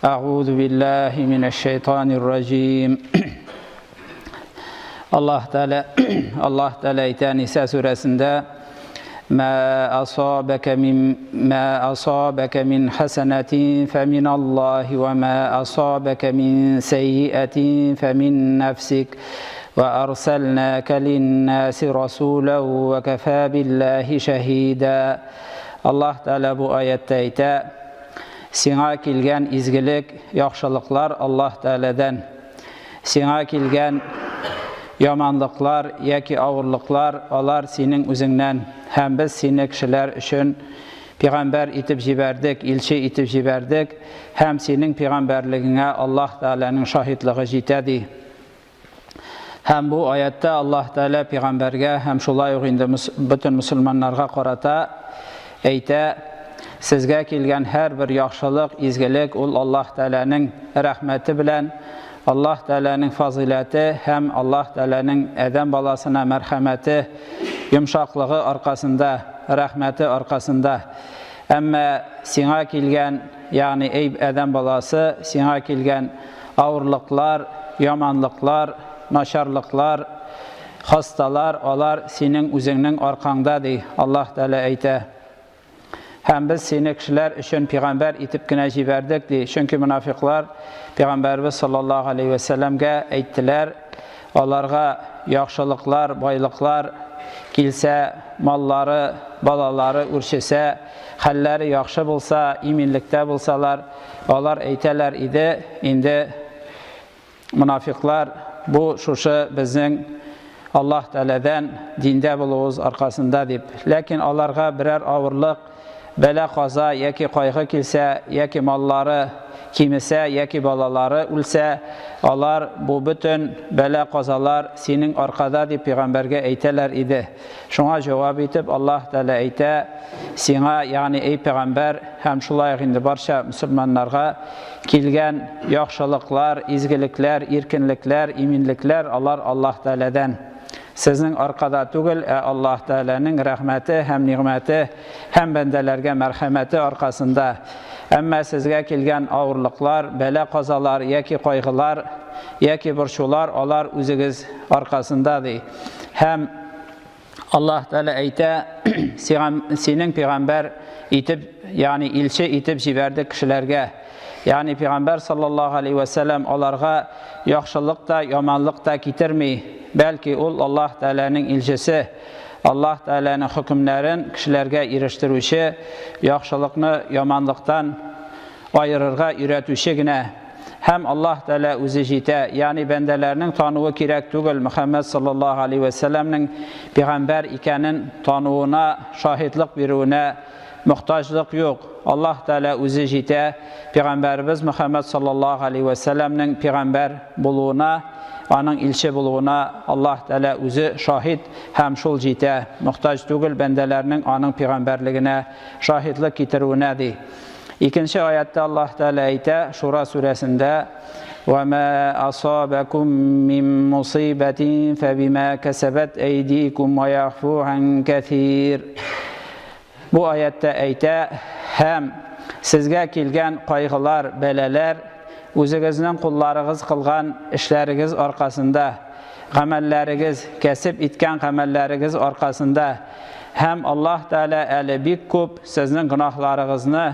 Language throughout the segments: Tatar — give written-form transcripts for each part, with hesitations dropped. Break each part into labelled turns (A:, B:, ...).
A: أعوذ بالله من الشيطان الرجيم. Allah Teala Allah Teala әйтә Ниса сүрәсендә: ما أصابك من حسنة فمن الله وما أصابك من سيئة فمن نفسك وأرسلناك للناس رسولا وكفى بالله شهيدا. Аллаһ Тәгалә бу аятта әйтә: Сиңа килгән изгелек, яхшылыклар Аллаһ Тәгаләдән. Сиңа килгән яманлыклар яки авырлыклар алар синең үзеңнән. Һәм без сине кешеләр өчен пигамбәр итеп җибәрдек, илче итеп җибәрдек, һәм синең пигамбәрлегеңә Аллаһ Тәгаләнең шаһитлыгы җитә, ди. Һәм бу аятта Аллаһ Тәгалә пигамбәргә һәм шулай ук инде бөтен мөселманнарга карата әйтә: сезгә килгән һәрбер яхшылык, изгелек ул Аллаһ Тәгаләнең рәхмәте белән, Аллаһ Тәгаләнең фазыйләте һәм Аллаһ Тәгаләнең адәм баласына мәрхәмәте, йомшаклыгы аркасында, рәхмәте аркасында. Әмма сиңа килгән, ягъни эй адәм баласы, сиңа килгән авырлыклар, яманлыклар, начарлыклар, хасталар, алар синең үзеңнең аркаңда, ди Аллаһ Тәгалә әйтә. Һәм без сине кешеләр өчен пигамбәр итеп кенә җибәрдек, ди. Чөнки мунафиклар пигамбәрбез саллаллаһу алейһи вә сәлләмгә әйттеләр, аларга яхшылыклар, байлыклар килсә, маллары, балалары үрчесә, хәлләре яхшы булса, иминлектә булсалар, алар әйтәләр иде, инде мунафиклар, бу шушы безнең Аллаһ Тәгаләдән диндә булуыбыз аркасында дип. Ләкин аларга берәр авырлык, бәла-каза яки кайгы килсә, яки маллары кимесә, яки балалары үлсә, алар бу бөтен бәла-казалар синең аркада дип пигамбәргә әйтәләр иде. Шуңа җавап итеп Аллаһ Тәгалә әйтә, сиңа, ягъни эй пәйгамбәр һәм шулай ук инде барча мөселманнарга килгән яхшылыклар, изгелекләр, иркенлекләр, иминлекләр алар Аллаһ Тәгаләдән. Сезнең аркада түгел, ә Аллаһ Тәгаләнең рәхмәте һәм нигъмәте һәм бәндәләргә мәрхәмәте аркасында. Әмма сезгә килгән авырлыклар, бәла-казалар яки кайгылар, яки борчулар алар үзегез аркасында, ди. Һәм Аллаһ Тәгалә әйтә, синең пәйгамбәр итеп, ягъни илче итеп җибәрде кешеләргә. Ягъни пәйгамбәр саллаллаһу алейһи вә сәлләм аларга яхшылык та, яманлык та китерми, бәлки ул Аллаһ Тәгаләнең илчесе, Аллаһ Тәгаләнең хөкемнәрен кешеләргә ирештерүче, яхшылыкны яманлыктан аерырга өйрәтүче генә. Һәм Аллаһ Тәгалә үзе җитә, ягъни бәндәләрнең тануы кирәк түгел, Мөхәммәд саллаллаһу алейһи вә сәлләмнең пәйгамбәр икәнен тануына, шаһитлык бирүенә мохтаҗлык юк. Аллаһ Тәгалә үзе җитә, пәйгамбәребез Мөхәммәд саллаллаһу алейһи вә сәлләмнең пәйгамбәр булуына, аның илче булуына Аллаһ Тәгалә үзе шаһит һәм шул җитә, мохтаҗ түгел бәндәләрнең аның пәйгамбәрлегенә шаһитлык китерүенә, ди. Икенче аятта Аллаһ Тәгалә әйтә, Шура сүрәсендә: "Ва ма асабакум мин мусибатин фабима касабат айдикум ва яфу ан кәсир." Бу аятта әйтә, һәм сезгә килгән кайгылар, бәлаләр үзегезнең кулларыгыз кылган эшләрегез аркасында, гамәлләрегез, кәсеп иткән гамәлләрегез аркасында. Һәм Аллаһ Тәгалә әле бик күп сезнең гөнаһларыгызны,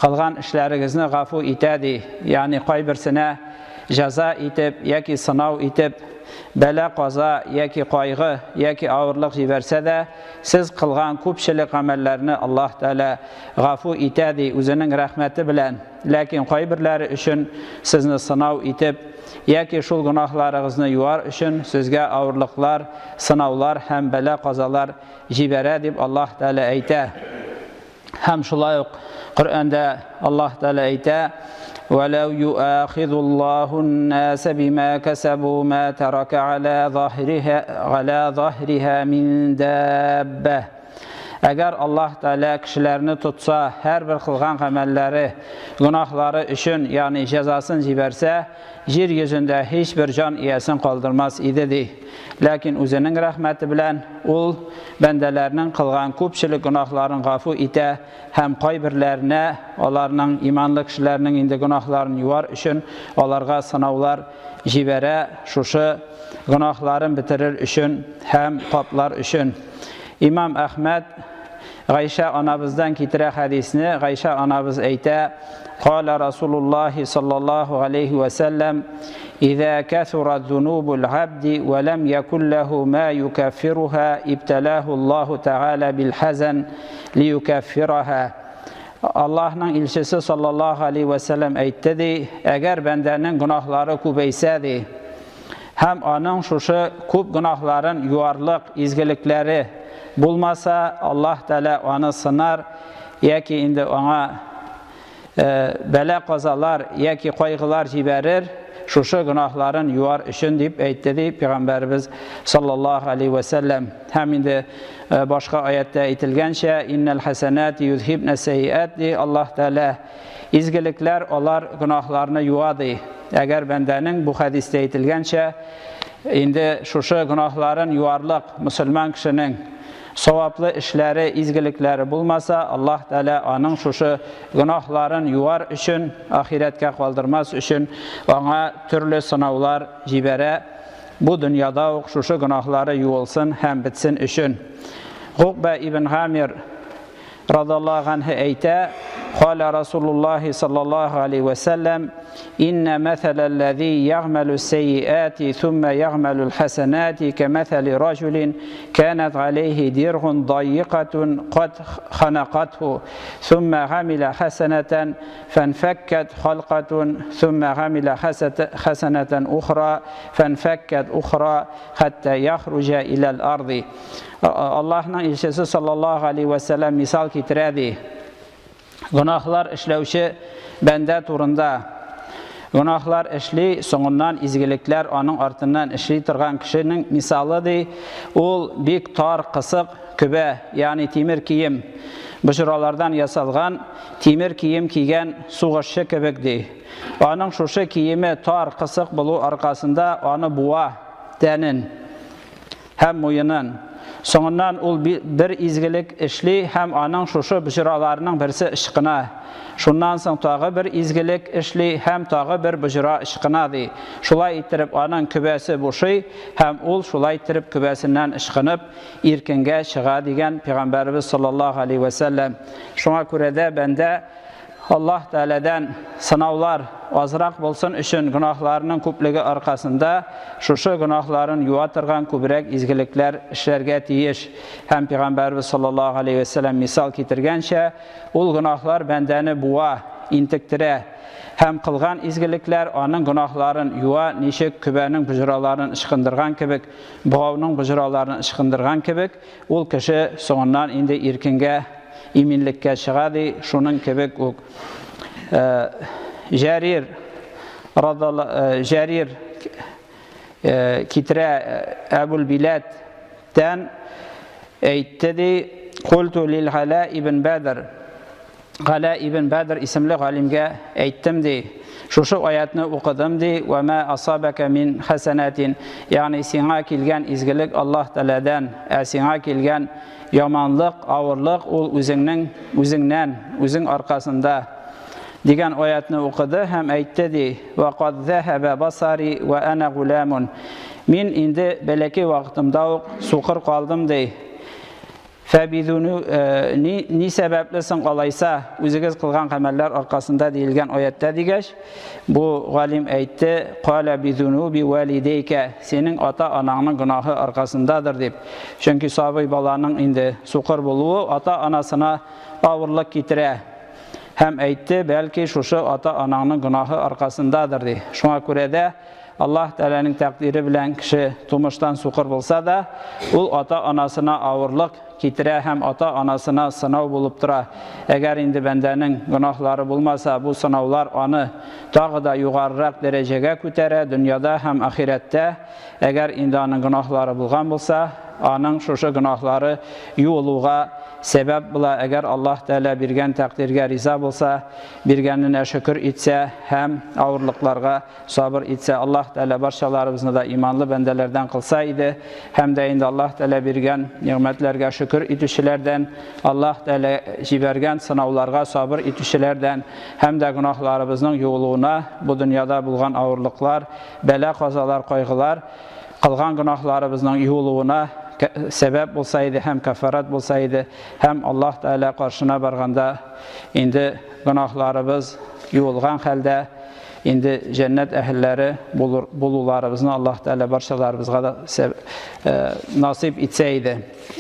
A: кылган эшләрегезне гафу итә, ди. Ягъни кайберсенә җәза итеп яки сынау итеп, бәла-каза яки кайгы яки авырлык җибәрсә дә, сез кылган күпчелек гамәлләрне Аллаһ Тәгалә гафу итә, ди, үзенең рәхмәте белән. Ләкин кайберләре өчен сезне сынау итеп, яки шул гөнаһларыгызны юар өчен сезгә авырлыклар, сынаулар һәм бәла-казалар җибәрә, дип Аллаһ Тәгалә әйтә. Һәм шулай ук Коръәндә Аллаһ Тәгалә әйтә: "Вәләү юахизуллаһу ан-наса бима касабу ма тарака аля заһриха аля заһриха мин дабба." Әгәр Аллаһ Тәгалә кешеләрне тотса, һәрбер кылган гамәлләре, гөнаһлары өчен, ягъни җәзасын җибәрсә, җир йөзендә һичбер җан иясен калдырмас иде, ди. Ләкин үзенең рәхмәте белән ул бәндәләрнең кылган күпчелек гөнаһларын гафу итә һәм кайберләренә аларның иманлы кешеләрнең инде гөнаһларын юар өчен аларга сынаулар җибәрә, шушы гөнаһларын бетерер өчен һәм каплар өчен. Имам Әхмәд Гайшә анабыздан китерә хәдисне. Гайшә анабыз әйтә: "Кала Расулуллаһи саллаллаһу алейхи ва саллям: "Иза касура зунубул абди ва лам якул лаху ма юкаффируха, ибталаху Аллаһу Тааля бил хазан лиюкаффираха". Аллаһның илчесе саллаллаһу алейхи ва саллям әйтте ди: "Әгәр бәндәнең гөнаһлары күбәйсә ди, һәм аның шушы күп гөнаһларын юарлык изгелекләре булмаса, Аллаһ Тәгалә аны сынар яки инде аңа бәла казалар яки кайгылар җибәрер, шушы гөнаһларын юар өчен", дип әйтте ди пәйгамбәребез саллаллаһу алейхи ва саллям. Һәм инде башка аятта әйтелгәнчә, иннал хасанати юзхибна сайyiат ди Аллаһ Тәгалә, изгелекләр алар гөнаһларны юа ди. Әгәр бәндәнең бу хәдистә әйтелгәнчә инде шушы гөнаһларын юарлык мөселман кешенең саваплы эшләре, изгелекләре булмаса, Аллаһ Тәгалә аның шушы гөнаһларын юар өчен, ахирәткә калдырмас өчен аңа төрле сынаулар җибәрә. Бу дөньяда ук шушы гөнаһлары юылсын һәм бетсен өчен. Гукба ибн Гамир радаллаһу анһу әйтә: "Кала Расулуллаһи саллаллаһу алейхи ва саллям: Инна мәсәләлләзи ягъмәлу сайyiати thumma ягъмәлу хасанати кәмәсәли раҗулин канат алейхи диргун дайикатун кад ханакатху thumma гамила хасанатан фанфаккат халкатун thumma гамила хасанатан ухра фанфаккат ухра хатта яхруҗа илал арди". Аллаһның илчесе саллаллаһу алейхи ва саллям мисал китерә ди. Гөнаһлар эшләүче бәндә турында. Гөнаһлар эшли, соңыннан изгелекләр аның артыннан эшли торган кешенең мисалы ди. Ул бик тар, кысык көбә, ягъни тимер кием, боҗралардан ясалган тимер кием кигән сугышчы кебек ди. Аның шушы киеме тар, кысык булу аркасында аны буа тәнен һәм муенын. Соңыннан ул бер изгелек эшли һәм аның шушы боҗраларының берсе ычкына. Шуннан соң тагы бер изгелек эшли һәм тагы бер боҗра ычкына ди. Шулай иттереп аның көбәсе бушый һәм ул шулай иттереп көбәсеннән ычкынып иркенгә чыга дигән пәйгамбәребез саллаллаһу алейхи ва саллям. Шуңа күрә дә бәндә Аллаһ Тәгаләдән сынаулар азрак булсын өчен гөнаһларының күплеге аркасында шушы гөнаһларын юа торган күбрәк изгелекләр эшләргә тиеш. Һәм пәйгамбәребез саллаллаһу алейхи ва саллям мисал китергәнчә, ул гөнаһлар бәндәне буа, интектерә. Һәм кылган изгелекләр аның гөнаһларын юа, ничек көбәнең боҗраларын ычкындырган кебек, богауның боҗраларын ычкындырган кебек, ул кеше соңыннан инде иркенгә, иминлеккә чыга ди, шуның кебек үк. Җәрир Җәрир китерә Әбул Биләттән әйтте ди: "Культу лил Галя ибн Бәдр". Галя ибн Бәдр исемле галимгә әйттем ди. Шушы аятны укыдым ди: "Ва ма асабака мин хасанатин", ягъни сиңа килгән изгелек Аллаһ Тәгаләдән, ә сиңа килгән яманлык, авырлык ул үзеңнең, үзеңнән, үзең аркасында дигән аятны укыды һәм әйтте ди: "Ва кад захаба басари ва ана гуламун". Мин инде бәләкәй вакытымда ук сукыр калдым ди. Фәбидуну ни сәбәпле соң алайса үзегез кылган гамәлләр аркасында диелгән аятта дигәч, бу галим әйтте: "Кала бидунуби валидейка", синең ата-анаңның гөнаһы аркасындадыр дип. Чөнки сабый баланың инде сукыр булуы ата-анасына авырлык китерә. Һәм әйтте, бәлки шушы ата-анаңның гөнаһы аркасындадыр ди. Шуңа күрә дә Аллаһ Тәгаләнең тәкъдире белән кеше тумыштан сукыр булса да, ул ата-анасына авырлык китерә һәм ата-анасына сынау булып тора. Әгәр инде бәндәнең гөнаһлары булмаса, бу сынаулар аны тагы да югарырак дәрәҗәгә күтәрә дөньяда һәм ахирәттә. Әгәр инде аның гөнаһлары булган булса, аның шушы гөнаһлары юылуга сәбәп була, әгәр Аллаһ Тәгалә биргән тәкъдиргә риза булса, биргәненә шөкер итсә һәм авырлыкларга сабыр итсә. Аллаһ Тәгалә барчаларыбызны да иманлы бәндәләрдән кылса иде һәм дә инде Аллаһ Тәгалә биргән нигъмәтләргә шөкер итүчеләрдән, Аллаһ Тәгалә җибәргән сынауларга сабыр итүчеләрдән һәм дә гөнаһларыбызның юылуына бу дөньяда булган авырлыклар, бәла-казалар, кайгылар кылган гөнаһларыбызның юылуына сәбәп булса иде һәм кәффарат булса иде һәм Аллаһ Тәгалә каршына барганда инде гөнаһларыбыз юылган хәлдә инде җәннәт әһелләре булыр, булуларыбызны Аллаһ Тәгалә барчаларыбызга да насыйп итсә иде.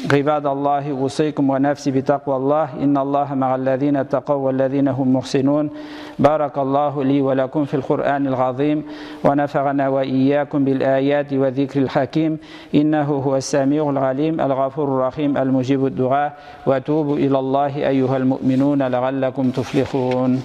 A: Гыйбадаллаһи усыйкум ва нәфси битакваллаһ инналлаһа мәгалләзина тақау валләзина һум мухсинун. Баракаллаһу ли ва лакум фил Куръанил газим ва нафагана ва ийякум бил аяти ва зикрил хаким. Иннаху хуас самиул галим аль-гафурур рахим аль-мужибуд дуа ва тубу илаллаһи айюхал муъминуна лааллакум туфлихун.